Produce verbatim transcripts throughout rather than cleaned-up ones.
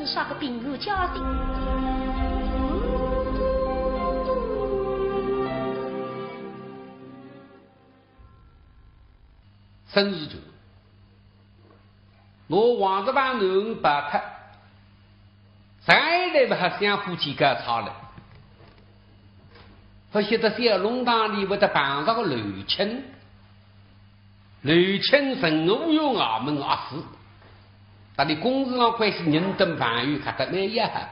啥个平安家庭？孙如泉，拿王石板囡儿摆脱，再来勿还相夫妻介差了。勿晓得小弄堂里会得碰着个刘卿。 刘卿人无有衙门阿四，搭俚公事浪关系人等朋友看得蛮要好。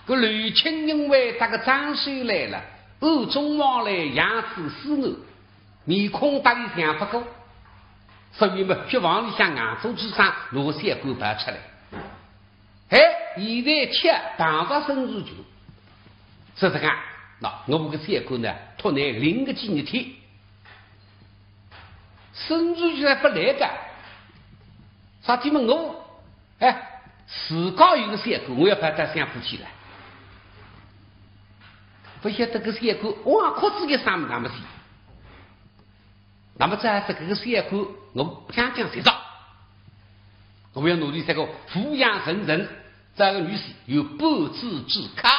搿刘卿因为搭个张修来了，暗中往来养子思男，面孔搭俚像勿过，所以嘛，血房里向硬做主张，拿个小官摆出来。 哎，现在却碰着孙如泉，说实梗，那我搿个小官呢，托倷领个几日天。孙如泉勿来个，啥体么我，哎，自家有个小官，我要派到相府去了。勿晓得搿小官哇哭仔一声，那么是 那么再说搿个小官，我讲讲实话，我要努力这个抚养成人，这个女婿有半子之家。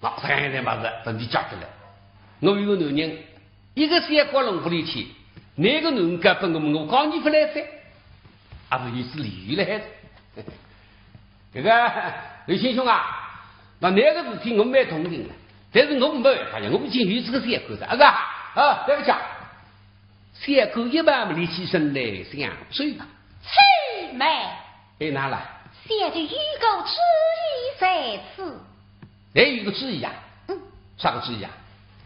那这样一来嘛是问题解决了。我有个男人，一个小官弄勿来去，哪个能够帮我，我讲你勿来噻，还是有子理由了还是？ 搿个刘卿兄啊，那搿个事体我蛮同情的，但是我没办法呀，我已经有这个小官了，啊是啊，啊，对勿起啊，小官一般没力气生来相追。且慢，哎，哪了？小的有个主意在此。哎，有个主意呀？嗯。啥个主意呀？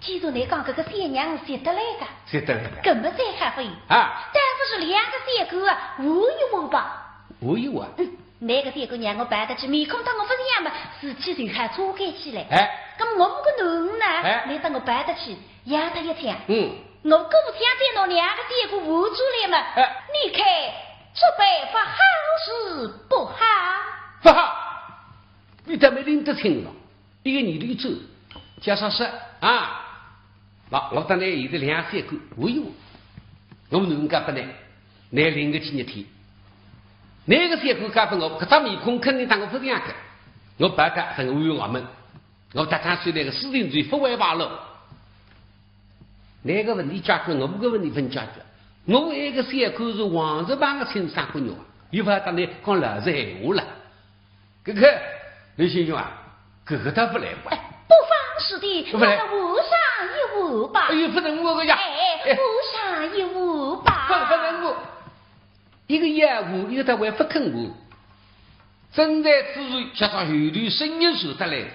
既然倷讲搿个小娘是值得来个，值得来个。搿么再还勿有啊？但不是两个小官啊，换一换吧。 我有啊。嗯，搿个小官让我办得去，面孔搭我勿一样嘛，事体就好做开起来。哎。那么我们个囡儿呢，哎。倷搭我办得去，养得一天。嗯。我姑娘再拿两个小官换出来嘛，哎。你看，这办法好是不好？勿好，你倒蛮拎得清爽。 一个年头走，叫啥事啊？那我搭倷现在两个小官，我有，我能够拨倷，倷领个几日天。搿个小官交拨我，搿张面孔肯定搭我勿一样个。我办得很无用衙门，我搭张修来个事情就勿会罢了。搿个问题解决，我搿个问题勿解决。我埃个小官是王石板个亲生骨肉啊，伊勿搭倷讲老实闲话了。 搿个，刘卿兄啊，搿个倒勿来吧？哎，不妨事的，勿来。那么换上一换吧。哎呦，勿能换个呀。哎，哎。换上一换吧。勿，勿能换。一个要换，一个倒还勿肯换。正在此时，叫啥后头声音传得来，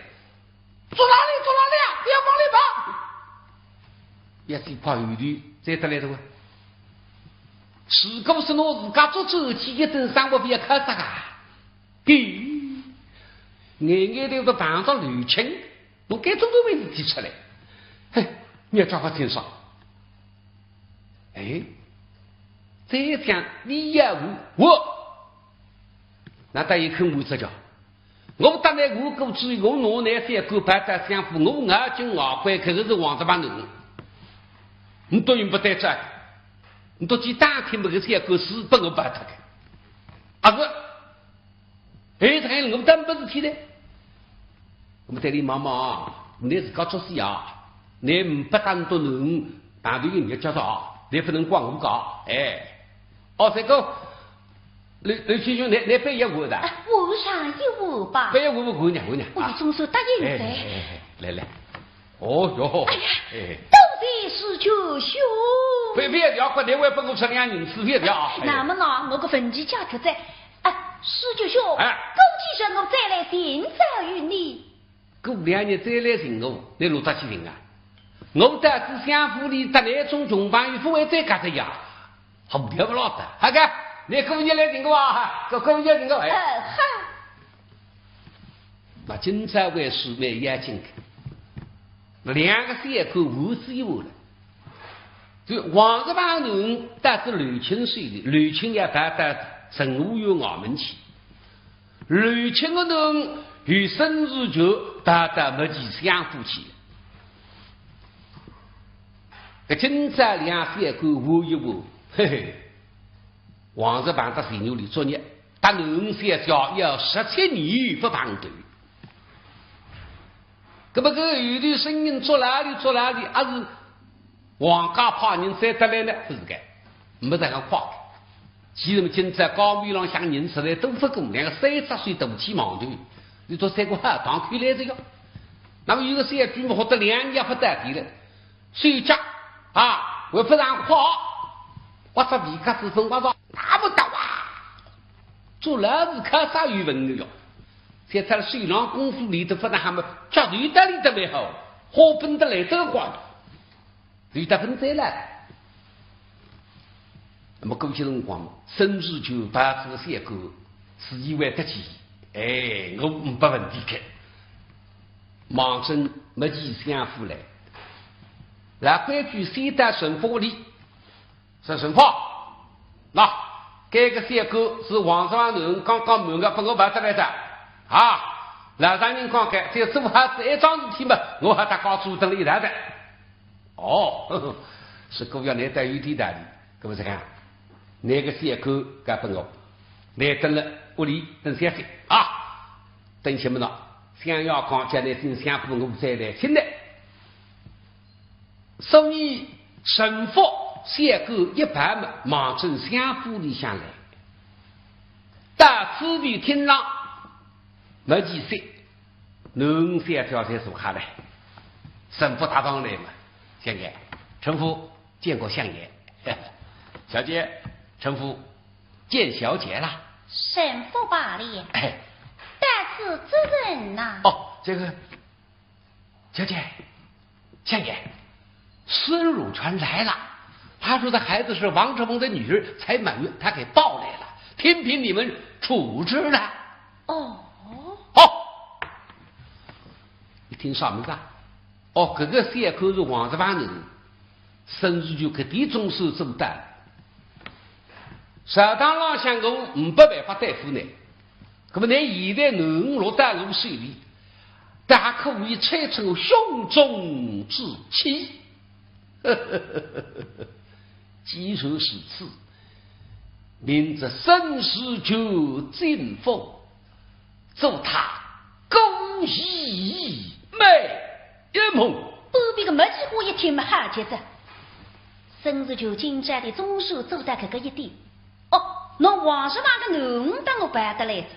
捉牢俚，捉牢俚啊，勿要放俚跑。要是怕后头追得来个话，如果是拿自家捉走，去一顿生活勿要靠啥个。 咦，眼眼头是碰着刘卿，我该种种问题提出来，嘿，你要叫我听说。哎，这样你也我，我，那倒也肯我这叫，我当然我过去，我拿那些狗摆在相府，我眼睛外观可是王八蛋。你都用不得这，你都去打听么个小狗是拨我摆脱的，啊是？ 哎，这个我担不事体的。我们对你妈妈，你自家做事啊，你不单独能，单独有人家说啊，你不能怪我个，哎。哦，这个，刘，刘先生，你，你不要我的。啊，我上一我吧。不要我，我呢，我呢，啊。我总算答应噻。哎，哎，哎，来，来。哦哟，哎呀，哎。多谢施主兄。不，不要聊，快点，我也不够吃两银子，不要聊啊。哎。那么呢，我个问题解决噻。 啊，施主兄，哎。过几日我再来寻找于你。过两日再来寻我，你落得去寻啊？我到仔相府里，搭那种穷朋友不会再轧着呀。好，不要不落的。好个，你过日来寻我啊，过，过日寻我，哎。呃，好。那今朝为师妹眼睛看，那两个小狗无死一活了。 就王十八囡，但是刘卿手里，刘卿也逃到陈无远衙门去。刘卿个囡与孙如泉逃到没几相府去。搿今朝两小官换一换，嘿嘿，王十八在前院里作孽，搭囡儿小姐要十七年勿碰头。搿么搿后头声音捉牢俚捉牢俚，还是王家派人追得来呢？勿是个，没搿样快。其实嘛，今朝江面浪向人实在多勿过，两个三十岁大起忙头，俚笃三个好堂口来哉哟。那么有个小鬼嘛，活得两日勿到地了，手脚啊，还勿上快，挖只皮夹子分挖着，那么大啊！做老子靠啥有份的哟？现在手上功夫练得勿大好嘛，脚头倒练得蛮好，花奔得来得快，练得分在了。那么过些辰光嘛，孙子就把这个小官是意外得起，哎，我没问题个。望准没几相府来，来规矩先到陈府里， 说陈府，喏，搿个小官是王十郎囡儿刚刚瞒我，拨我抱得来的。啊，老丈人讲个，只要做好仔一桩事体嘛，我和他告诉等了一道的。哦，呵呵，是姑爷倷倒有点道理，搿么是讲，拿个小官交拨我，倷等了屋里等消息啊，等什么呢？相爷讲叫倷进相府，我再来请倷。 所以陈府小官一般嘛，望准相府里向来。到此地厅浪，没几息，囡儿小姐才坐下来。陈府搭上来嘛，相爷，陈府见过相爷。小姐，陈府见小姐啦。陈府罢了，哎。但是这人呐。哦，这个，小姐，相爷，孙汝泉来了，他说的孩子是王志文的女儿，才满月，他给抱来了，听凭你们处置了。哦。好，一听啥么子啊？哦，搿个小官是王十郎囡儿，孙汝泉搿点总算做到。朝堂浪向我没办法对付呢，搿么倷现在囡儿落到我手里， 大可以猜测我胸中之气。既然如此，明日孙汝泉进府，祝他姑息美梦。旁边个没几个一听嘛，好极哉。孙汝泉今朝的总算做到搿个一点。哦，拿王十郎个囡儿搭我抱得来哉。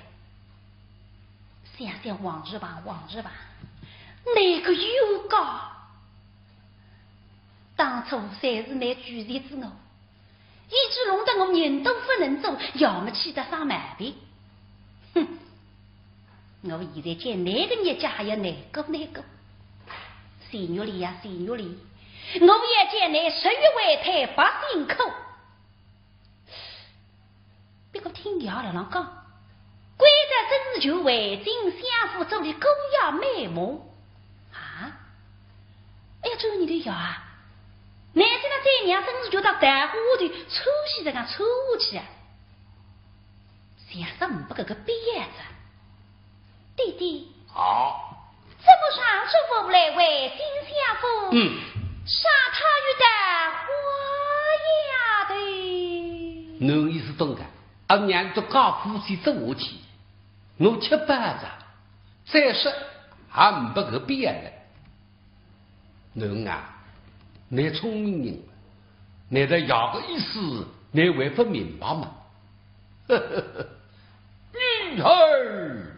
想想王十郎，王十郎，那个冤家，当初侪是倷拒绝仔我，以致弄得我人都不能做，要么气得生毛病。哼，我现在见倷个日脚还要难过难过。谢玉莲呀，谢玉莲，我要见倷十月怀胎八星苦。 不过听爷勒浪讲，关照孙汝泉回进相府做了姑爷美梦。啊？哎呀，这个你的爷啊，难道再让孙汝泉到桃花潭抽起这样抽下去啊？想想不搿个必要哉。 爹爹。啊。怎么上次我来回进相府，嗯。上趟遇到花丫头。囡儿意思懂个，阿娘都讲夫妻做下去，我吃饱哉，再说也没搿必要了。囡儿啊，倷聪明人，倷的爷个意思，倷还不明白吗？ 女儿。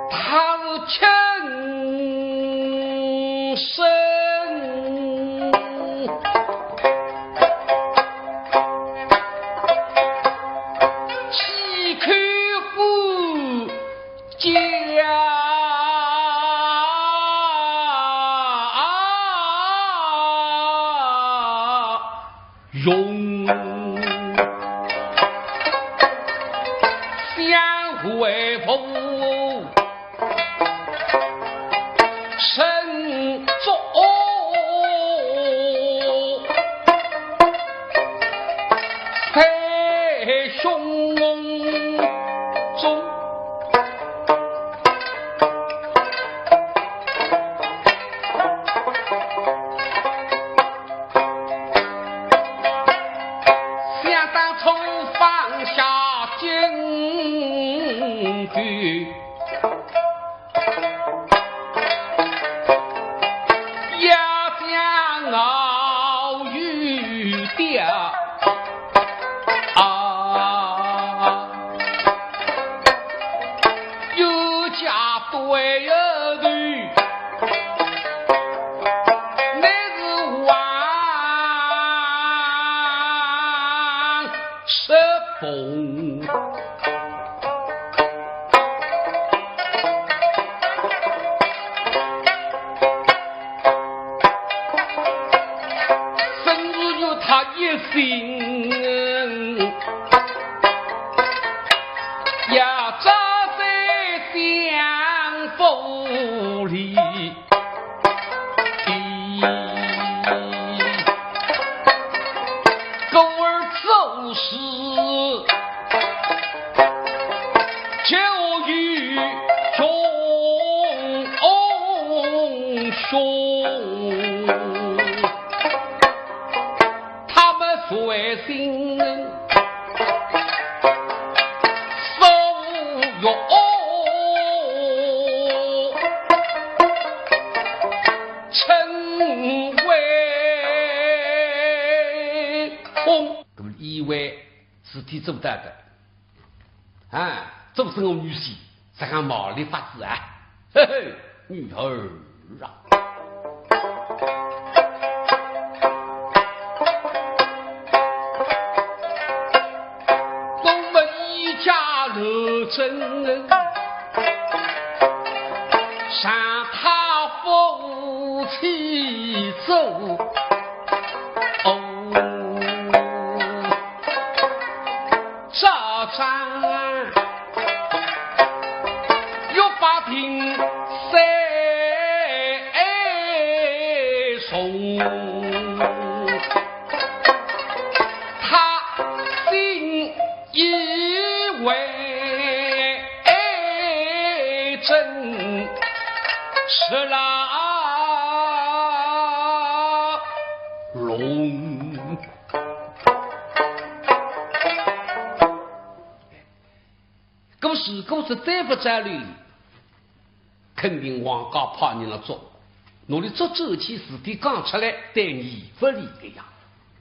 他是亲生。 几口不家用，相为父。 身作在胸中。句，要将熬与调啊，有家对儿的，乃是王世峰。 甚至于他一心要扎在相府里，故而做事就与雄雄。 他们随心所欲称为风。那么以为事体做得到的，啊，做成我女婿，这个毛利法子啊，嘿嘿，女儿啊。 我们一家六人，上他夫妻做。哦，这桩欲法庭再审。 他心以为真是牢笼。故事故事再不讲了， 肯定王家派人来捉，拿俚捉走去，事体讲出来，对伲不利的呀。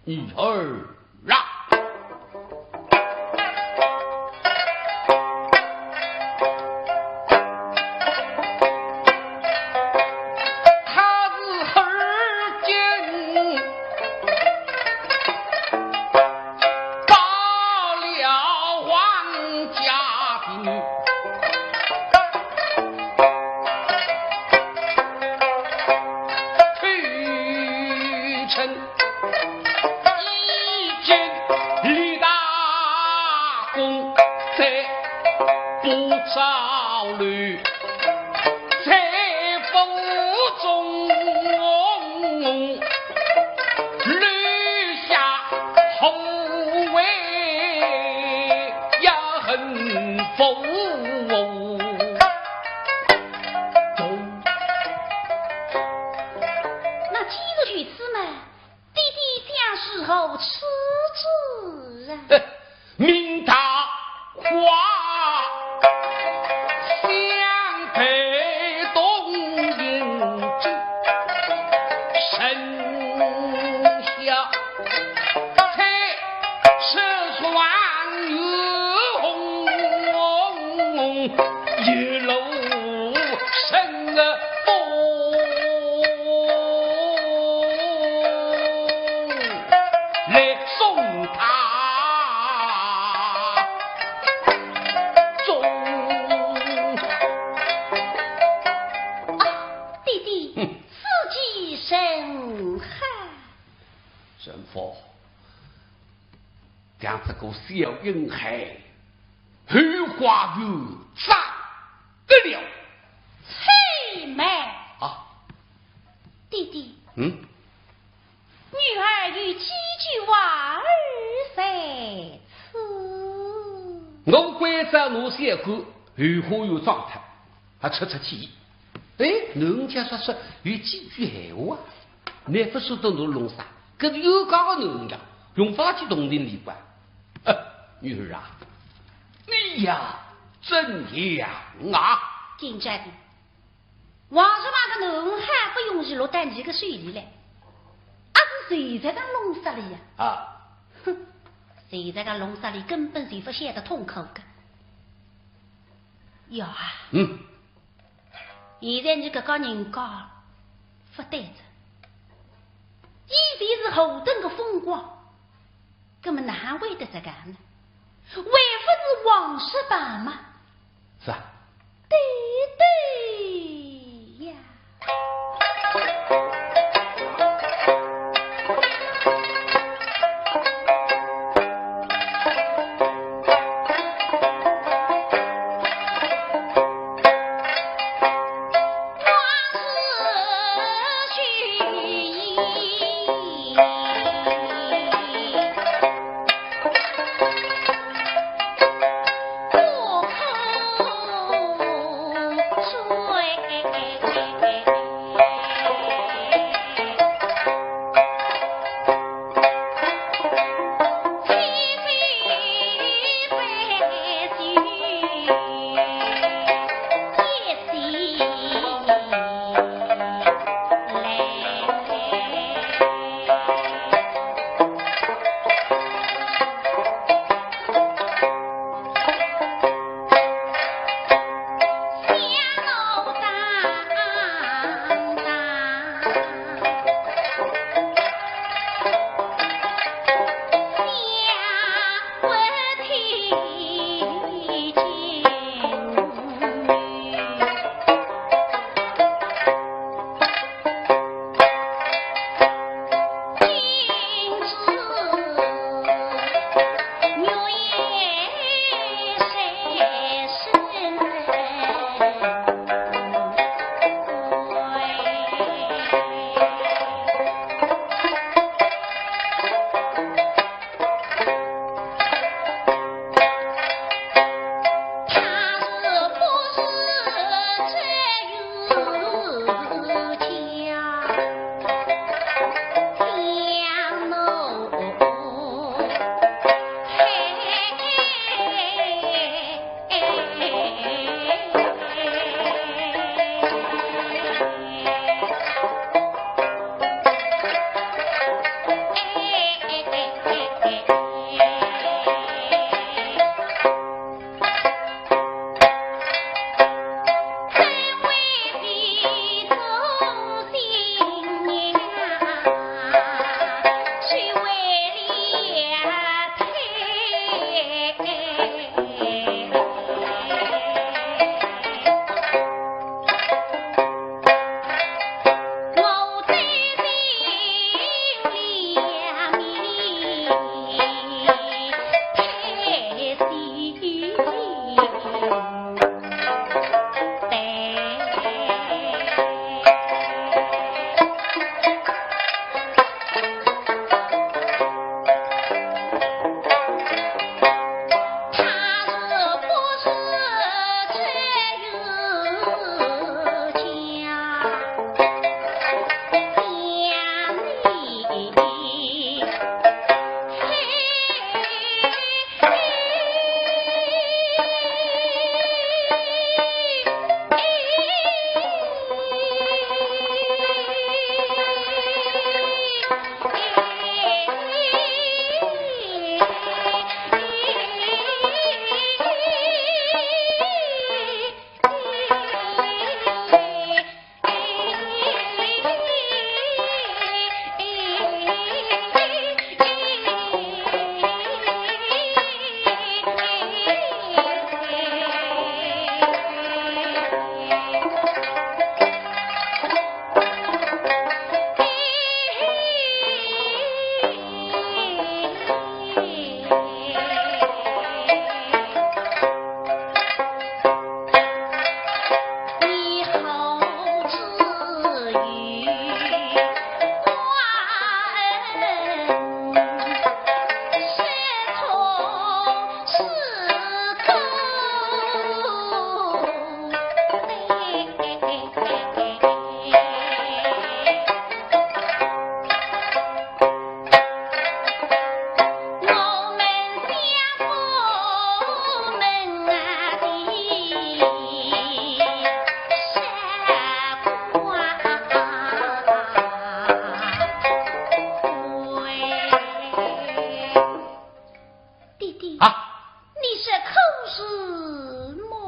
女儿啊！他是而今 到了王家庭，推陈以见，立大功，再不招留。 在府中留下后为要恨父。那既是如此嘛， 爹爹将如何处置啊？命大花香陪同饮酒，剩下采石床与红，一路 生风来送他终。啊，爹爹，哼。此计甚好。沈福， 将这个小婴孩后花园斩得了。且慢。啊。爹爹。嗯？女儿有几句话儿在此。我关照奴小官后花园斩脱，还出出气。 哎，人家说说有几句闲话，难勿说得弄弄啥，搿是有讲个人呀，用勿着去同情俚个。呃，女儿啊，你呀，怎样啊？紧着点，王叔那个囡儿好不容易落到你个手里来，阿是谁在那弄杀你呀？啊，哼，谁在那弄杀你，根本就不晓得痛苦个。哟啊，嗯，现在你搿个人家勿对着，以前是何等个风光，那么哪会得这个呢？还不是王叔办嘛？是啊。对对呀。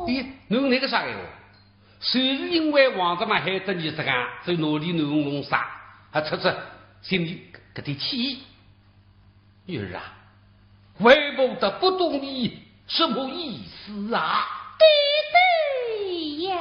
咦，侬搿个啥闲话？就是因为王大妈害得你这个，所以拿俚弄弄杀，还出出心里搿点气。女儿啊，为母的不懂你什么意思啊？对对呀。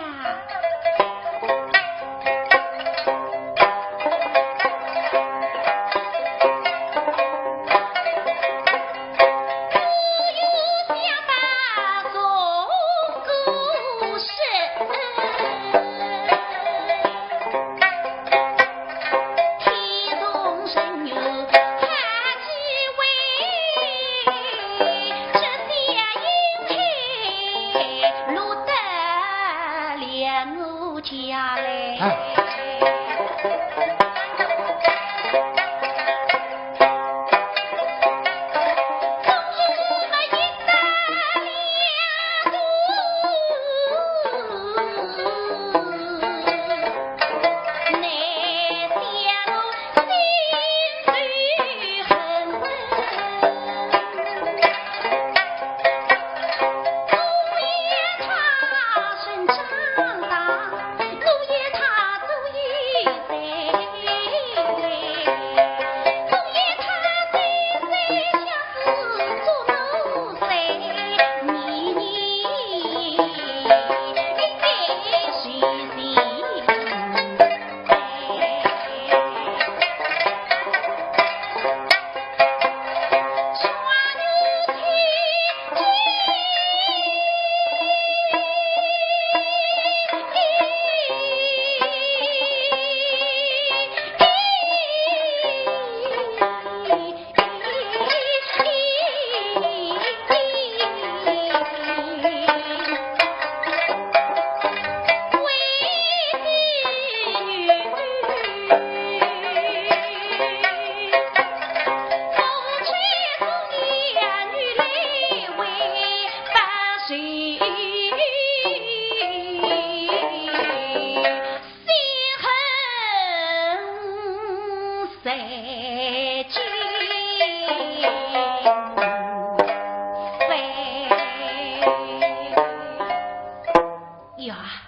哟啊，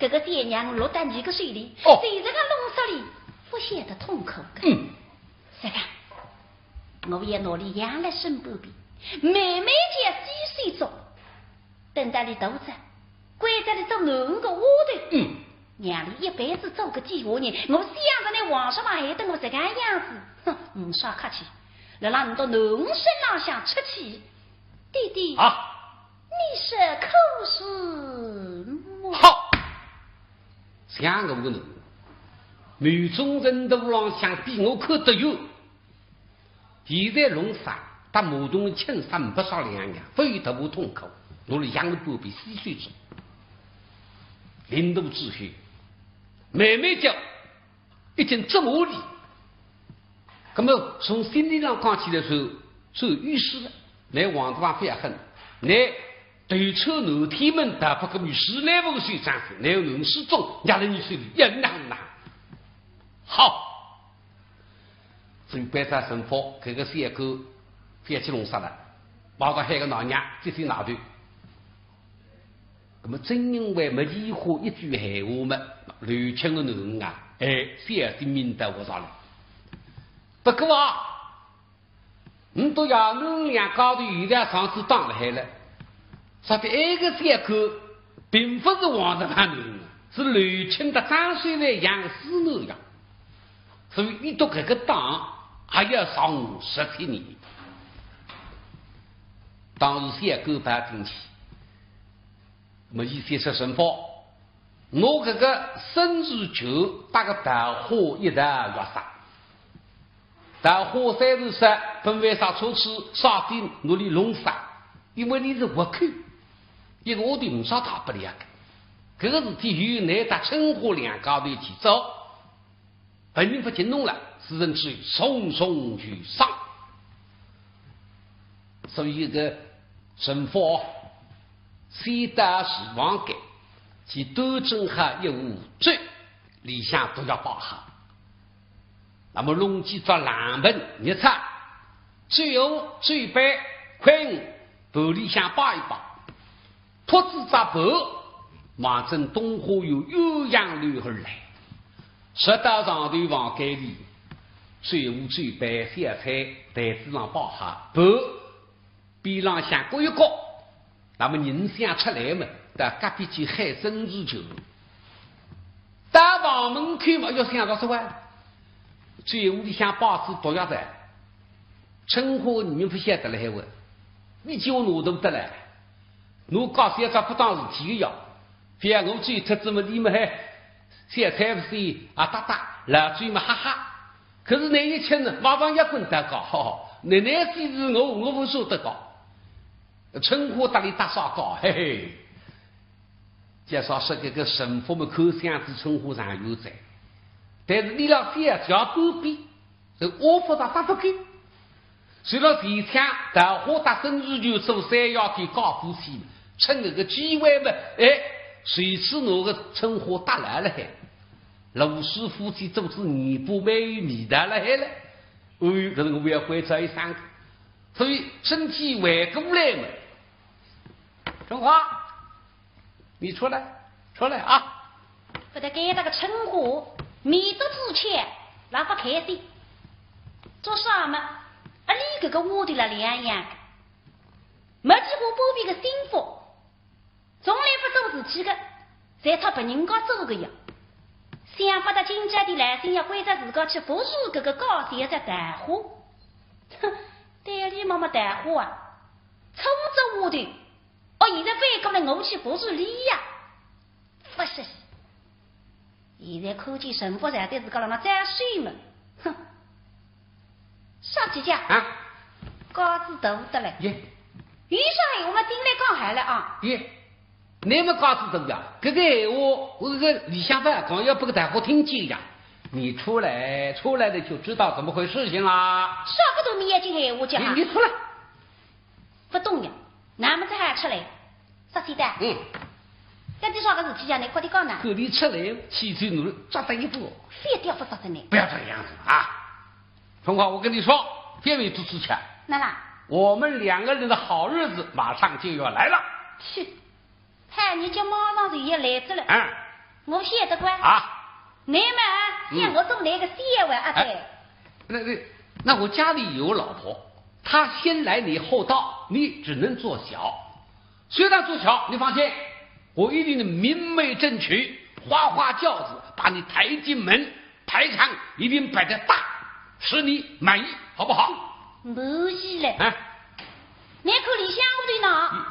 搿个爹娘落到你个手里，哦。现在个弄死里，勿晓得痛苦个。嗯。是个，我也拿俚养了身半边，慢慢叫几岁做，等到俚大仔，关照俚做囡儿个丫头，嗯。让俚一辈子做个寄下人，我想着呢，王叔嘛害得我这个样子，哼，没啥客气，辣辣你到囡儿身浪向出气，爹爹。啊。 你说可是么？好，像我个囡儿，某种程度浪向比我看得远。现在弄啥，搭马桶里清啥没啥两样，非但勿痛苦，我里养了半边死水准。零度之后，慢慢叫，已经折磨俚。 那么从心理上讲起来是，是有意思的。乃王大妈非常恨，乃头出南天门，大不过于是乃不是这样子，乃有能始终，压了你手里，也难呐。好，这边在神佛，这个小狗，非要去弄杀了，跑到海个老娘，这些拿头。 那么正因为没几化一句闲话嘛，刘卿个囡儿啊，哎，小的命到我上来。不过啊，你到爷囡两家头现在上次当了海了，说的埃个小狗并不是王大妈囡儿，是刘卿的张水来养子囡呀。所以你到搿个当还要上十七年。当时小狗跑进去， 那么意思是什么？我搿个孙子就搭个桃花一道药杀。桃花虽然说本为啥出去杀的，我里弄杀，因为你是活口，一个我定杀大不了的。搿个事体由乃搭春花两家头去做。 本人不听弄了，世人之重重有赏。所以个神佛先到厨房间，去端正好一壶酒，里向都要摆好。那么弄几只冷盆热菜，酒壶、酒杯、筷子，盘里向摆一摆。 托不知咋办，望准东花园鸳鸯楼而来。直到上头房间里，最后最杯小菜，台子上摆好，盘边浪向搁一搁，那么人想出来嘛，到隔壁去喊曾氏舅。到房门口嘛，要想到说啊，最后里向摆仔毒药的，春花你们不晓得了还问，你叫我拿头得来。 侬搞小菜不当事体个呀，非要我醉脱仔么，你们还小菜不是啊哒哒，老醉么哈哈。可是那一吃呢，马上要滚蛋搞，哈哈，那那是我，我不舍得搞。春花搭里搭啥搞，嘿嘿。介绍说这个神父们看相子春花上有在，但是你老小脚不比， 是我不大打不给。随了提枪，桃花搭曾氏舅做三爷的高夫妻，趁搿个机会嘛，哎，随时拿个春花搭来了海。罗氏夫妻做仔二把蛮有味道了海了。哎哟，搿是我要关照一声个。所以身体回过来嘛，春花， 你出来，出来啊！勿得该搭个春花，面对之前，老勿开心。做啥嘛？啊，你搿个丫头了两样个，没几化半边个心腹，从来不做事体个，侪靠别人家做个呀。想不到今朝的来信要关照自家去服侍搿个高小姐桃花。哼，对俚么么桃花啊，粗作丫头。 哦，现在反过来我去服侍俚呀？勿是，现在看见神父在对自家辣那招手嘛，哼，啥去讲？啊？架子大得来。耶。有啥闲话嘛，进来讲好了啊。耶，你们架子大呀，搿个闲话，我搿个里向勿讲，要拨个大伙听见呀。你出来，出来了就知道怎么回事情啦。啥个都没眼睛闲话讲啊？你，你出来。 勿懂呀，那么再喊出来，啥事体的？嗯。搿点啥个事体呀？你快点讲呐。搿里出来，气质奴抓得一步。非要勿杀死你。不要这个样子啊！春花，我跟你说，别没主持权。哪啦？我们两个人的好日子马上就要来了。去， 嗨，你就马上就要来着了。嗯。我晓得个。啊。你嘛，嗯。让我做那个小娃啊，哎，对。那，那，那我家里有老婆，她先来你后到，你只能做小。虽然做小，你放心，我一定能明媒正娶，花花轿子把你抬进门，排场一定摆得大，使你满意，好不好？满意嘞。哎。你看里向屋里呢？嗯。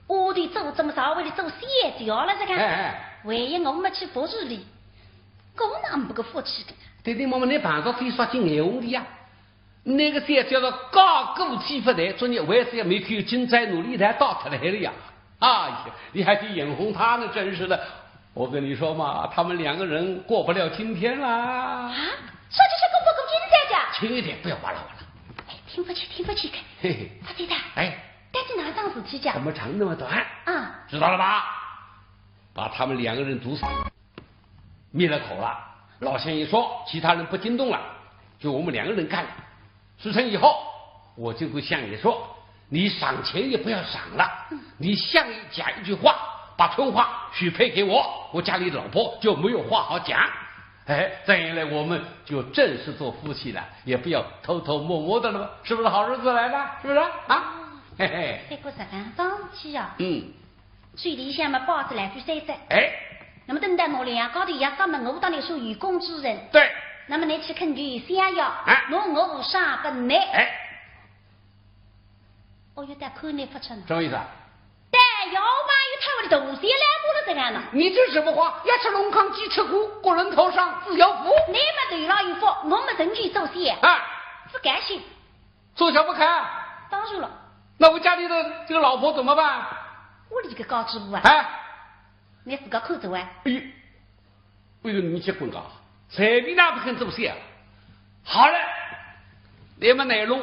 屋里做这么稍微的做小姐了，这个，哎，哎。万一我没去服侍你，我哪没个福气的？对对，妈妈，你碰着非说起眼红的呀。那个小姐是高过气不得，昨日为是也没去金钗奴里来到他来了呀。哎呀，你还去眼红她呢，真是的。我跟你说嘛，他们两个人过不了今天啦。啊？说这些功夫跟金钗讲？轻一点，不要哇啦哇啦。哎，听不清，听不清的。嘿嘿。不对的。哎。 但是哪桩事体讲？怎么长那么短？啊。知道了吧？把他们两个人毒死，灭了口了。老先生说，其他人不惊动了，就我们两个人干了。事成以后，我就会向你说，你赏钱也不要赏了，嗯。你向义讲一句话，把春花许配给我，我家里老婆就没有话好讲。哎，这样一来我们就正式做夫妻了，也不要偷偷摸摸的了，是不是好日子来了？是不是啊？嘿嘿。不过实梗桩事体啊，嗯。嘴里向嘛摆仔两句三只。哎。那么等到我两家头要上门，我当然说有功之人。对。那么你去恳求相爷，哎。拿我赏拨你。哎。哦哟，但看你不成。什么意思啊？ 但要嘛有他们的东西来不了这样了。你这什么话？要吃龙康鸡翅骨，骨轮头上自有福。你们对了有福，我们人就做小。啊。不甘心。做小不开啊？当然了。那我家里的这个老婆怎么办？我里个高知府啊。哎。你自个看着啊。哎呦， 哎呦，你结棍啊，随便哪不肯做事啊。好了，那么来弄，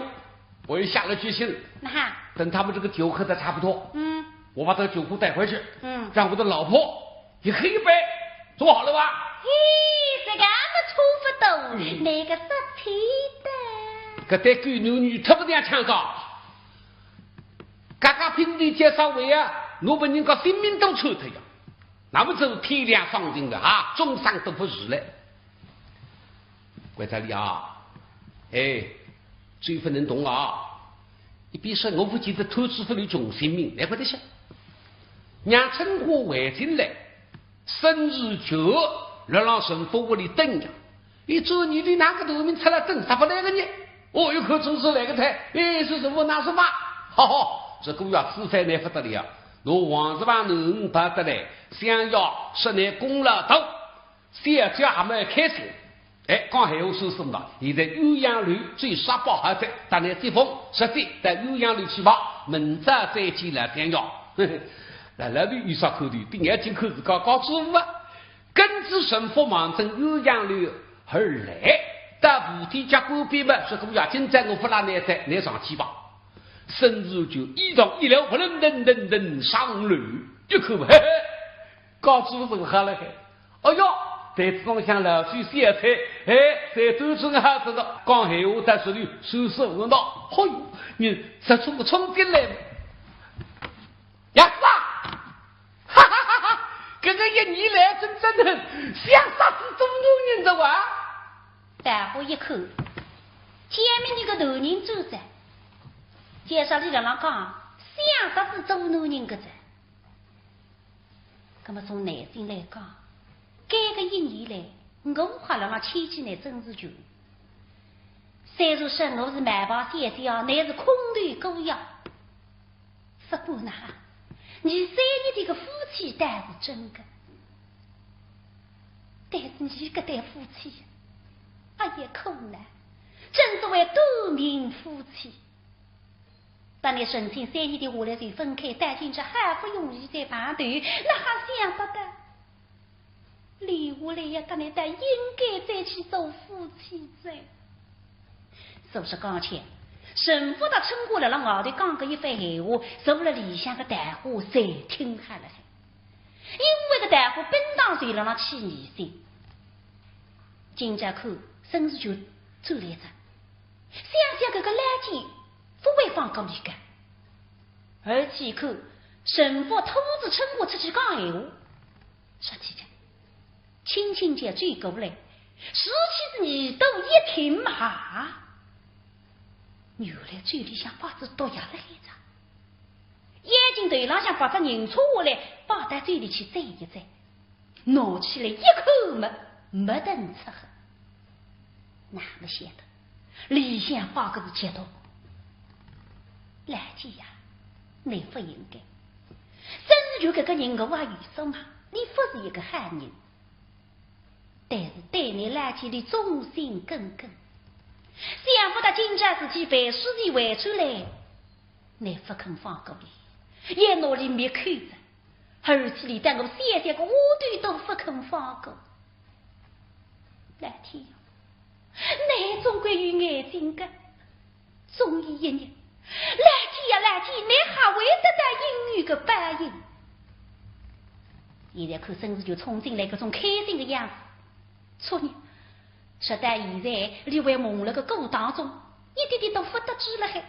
我也下了决心了。那哈？等他们这个酒喝得差不多，嗯。我把这个酒壶带回去，嗯。让我的老婆也喝一杯，做好了吧？嘿，这个么差不多，嗯。那个说起的。搿对狗女女特别这样抢高。 嘎嘎拼的介绍位啊，若拨人家性命都出脱呀，那么这是天良丧尽的啊，终生都不如了。关照俚啊，哎，嘴不能动啊，一边说我不见得偷吃不留穷性命，来快点想。让春花回进来，孙如九辣浪陈府屋里等呀，一转念头哪个头名出来等啥不来个呢？哦，一看总是来个忒，哎，是什么那什么？哈哈，这个呀，实在难不得了。我王十万能跑得来，想要说你功劳大，小姐还蛮开心。哎，讲闲话算数了，现在鸳鸯楼最杀宝还在，当然接风，实际到鸳鸯楼去吧，明朝再见了，天哟。嘿嘿，老老头有啥看头？对眼睛看是高高之物啊。跟仔陈福望准鸳鸯楼而来，到菩提角关边嘛，说姑爷，今朝我不拉你在，你上去吧。孙如九衣裳一撩，扑腾腾腾腾上楼，一看，嘿嘿，高知府坐好了嘿。哎哟，台子浪向老酒小菜，哎，侪端正好着个，讲闲话在这里收拾热闹。哎哟，你这冲个冲进来嘛。呀，是啊，哈哈哈哈，搿个一年来真正的像杀死做男人的哇。大伙一看，前面一个男人坐着，介绍里辣浪讲，像杀死做男人个着。那么从内心来讲，搿个一年来，我还辣浪牵记呢孙如九。虽然说我是卖报小姐啊，乃是空头过夜。不过呢，你三日的个夫妻倒是真个，但是你搿对夫妻，哎呀，苦难，正所谓短命夫妻。当你成亲三日的下来就分开，到今朝好不容易再碰头，哪哈想不到，留下来呀，当然倒应该再去做夫妻哉。所以说刚才，陈福搭春花辣辣外头讲搿一番闲话，坐辣里向个大伙侪听好了。因为搿大伙本当就辣辣起疑心。今朝看孙如九转来哉，想想搿个老奸勿会放过俚个。而且看陈福拖仔春花出去讲闲话，说起来，轻轻叫转过来，竖起仔耳朵一听嘛，原来嘴里向摆仔毒药辣海哉。眼睛头浪向拔只银叉下来，摆到嘴里去蘸一蘸。 拿起来一口么，没得吃喝。那么晓得，里向摆个是剧毒。老奸呀，你勿应该。孙如九搿个人我也有数嘛，你勿是一个好人。但是对你老奸你忠心耿耿，想不到今朝事体办事体回转来，你勿肯放过俚，也拿俚灭口哉。 而且连搭我小姐个丫头都勿肯放过。老天爷，你总归有眼睛个，终有一日，老天爷，老天爷，你还会得到应有个报应。现在看孙如九冲进来搿种开心个样子，昨日，直到现在，俚还蒙辣个鼓当中，一点点都勿得志了海。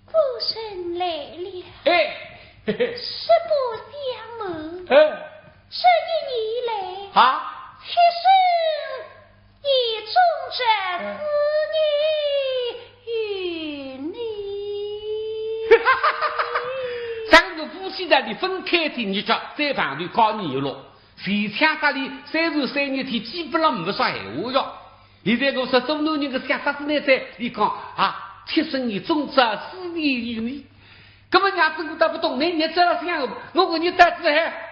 官人来了。哎，嘿嘿，实不相瞒，哎，这一年来，啊？妾身也总着思念于你。三个夫妻在里分开的日脚，再碰头讲你了。 前腔搭俚三十三日天基本上没啥闲话哟。现在我说做男人个想啥子呢？在俚讲啊，妾身也总着思念于你。搿么娘子我倒勿懂，你日脚了想我，我搿日到仔还，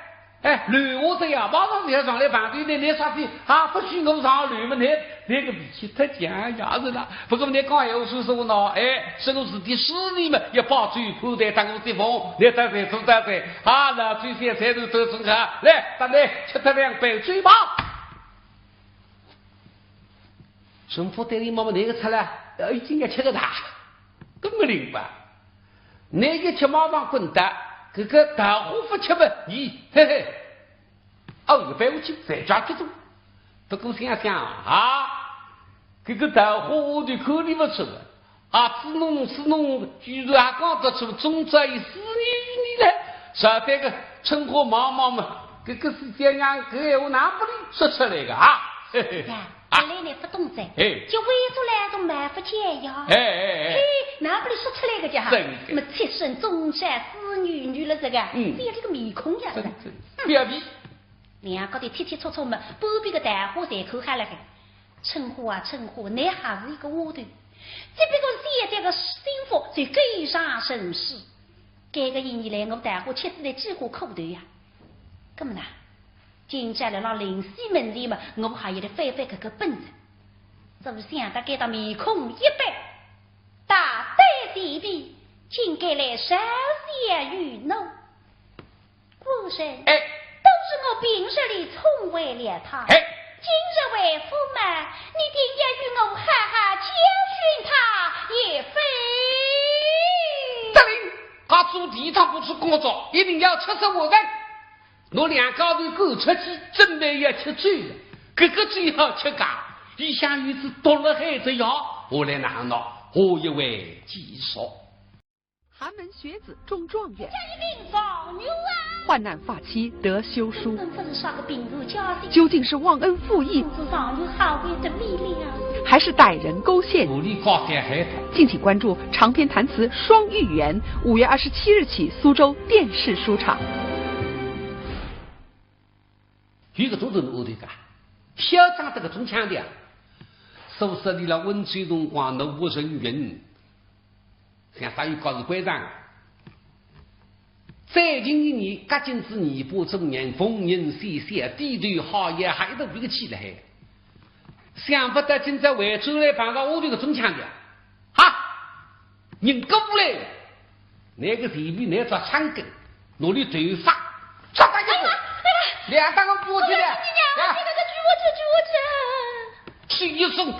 哎，乱话哉呀，马上就要上来碰头呢，你啥事啊，不许我上楼么，你，你个脾气太犟呀，是啦。不过你讲闲话算数呢，哎，是我自己思念嘛，要把酒看待当我接风，你在这坐在这，啊，老酒小菜都端正好，来，大家吃脱两杯酒吧。 陈福对俚望望，那个出来，呃，已经要吃个大，搿么灵吧？那个吃马上滚蛋，搿个大伙勿吃嘛，咦，嘿嘿，哦，一般我去在家吃多。不过想想啊，搿个大伙我就看俚勿出了。啊，子侬子侬，居然还讲得出忠贞于子女于你来，实在个春花望望嘛，搿个世界上搿闲话哪不里说出来个啊？嘿嘿。呀，啊，本来你不懂哉，哎，就为出来种蛮不解呀。哎哎哎，嘿，哪不里说出来个家哈？真的。那么妾身忠贞子女，女了这个，嗯，只有这个面孔呀，是吧？真的，不要比。两个头贴贴戳戳嘛，半边个桃花侪看下来海。春花啊，春花，你还是一个丫头，只不过现在个心腹就更上人世。搿个一年来，我桃花吃仔来几化苦头呀。搿么呢，今朝来了林夕门前嘛，我还有点翻翻搿个本事。只是想到搿张面孔一板，大胆前辈，竟敢来烧香于我。 官人，哎，都是我平日里宠坏了他。哎，今日回府嘛，你定要与我好好教训他一番。得令，他做第一趟不出工作，一定要出手为人。拿两家头赶出去，准备要吃酒了。搿个酒好吃个，里向有仔毒辣海仔呀，我来哪闹，我一回继续。 寒门学子中状元。这一名状元啊，患难发妻得休书，本不是啥个平安家庭，究竟是忘恩负义，是状元好为的力量。还是歹人勾线？我哩高抬海的。敬请关注长篇弹词《双玉缘》，五月二十七日起苏州电视书场。有个多人屋头个，嚣张得个种腔调，说是俚辣温州辰光，侬不承认。 像啥有告示关上啊？最近一年，搿紧仔尾巴做人逢迎谢谢，低头好也还有得别个起来。想不到今朝回转来碰着我这个中枪的，哈！人过来了，那个前面那只枪根，拿你头发抓到一个，两打我过去了，这个这个举我这举我这。去一声，